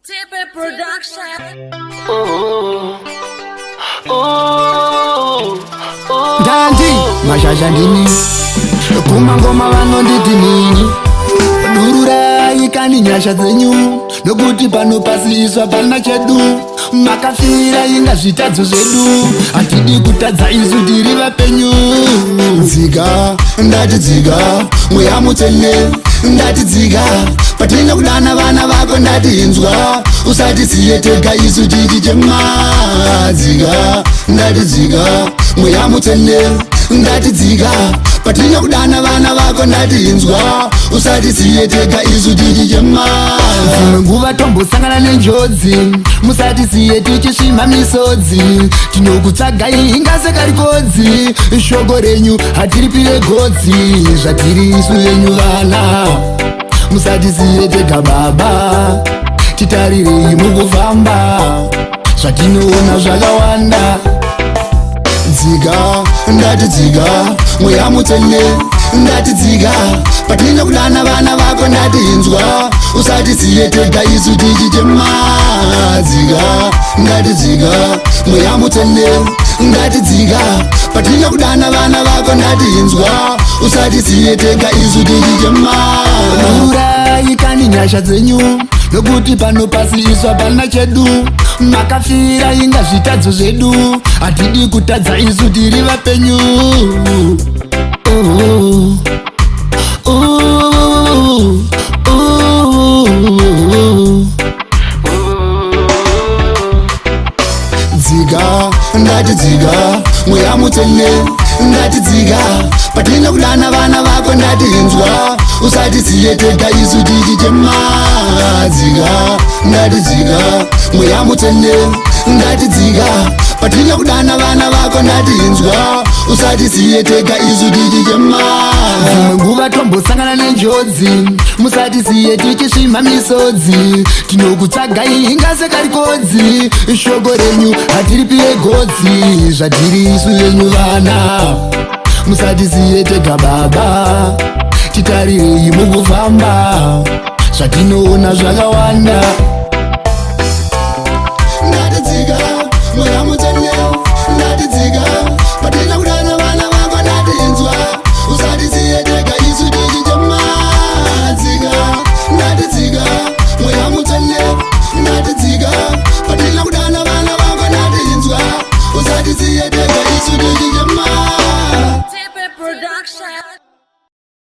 Tipe Production. Ndandi mashasha ndini, kumangoma vanonditi nini. Dururai kani nyasha dzenyu, nokuti pano pasi iswa pana chedu. Makafira inga zvitadzo zvedu, hatidi kutadza isu tiri vapenyu. Dzika, ndati dzika, Mweya Mutsvene, ndati dzika. Patinokudana vana vako, ndati inzwa, usatisiye tega isu tichichema. Dzika, ndati dzika, Mweya Mutsvene, ndati dzika. Patinokudana vana vako, ndati inzwa, usatisiye tega isu tichichema. Dzimwe nguva tombosangana nenjodzi, musatisiye tichisvimha misodzi. Tinokutsvagai ingasekarikodzi, shoko renyu hatiripire godzi. Zvatiri isu venyu vana, musatisiye tega baba, titarirei mukufamba, zvatinoona zvakawanda. Dzika, ndati dzika, Mweya Mutsvene, ndati dzika. Patinokudana vana vako, ndati inzwa, usatisiye tega isu tichichema. Dzika, ndati dzika, Mweya Mutsvene, ndati dzika. Patinokudana vana vako, ndati inzwa, usatisiye tega isu tichichema. Dururai kani nyasha dzenyu, nokuti pano pasi iswa pana chedu. Makafira inga zvitadzo zvedu, hatidi kutadza isu tiri vapenyu. Oh, oh, oh. Dzika, ndati dzika, Mweya Mutsvene, ndati dzika. Patinokudana vana vako, ndati inzwa, usatisiye tega isu tichichema. Dzika, ndati dzika, Mweya Mutsvene, ndati dzika. Patinokudana vana vako, ndati inzwa, usatisiye tega isu tichichema. Dzimwe nguva tombosangana nenjodzi, musatisiye tichisvimha misodzi. Tinokutsvagai ingasekarikodzi, shoko renyu hatiripire godzi. Zvatiri isu venyu vana, musatisiye tega baba, titarirei mukufamba, zvatinoona zvakawanda. Ndati dzika, Mweya Mutsvene, ndati dzika. Patina kudana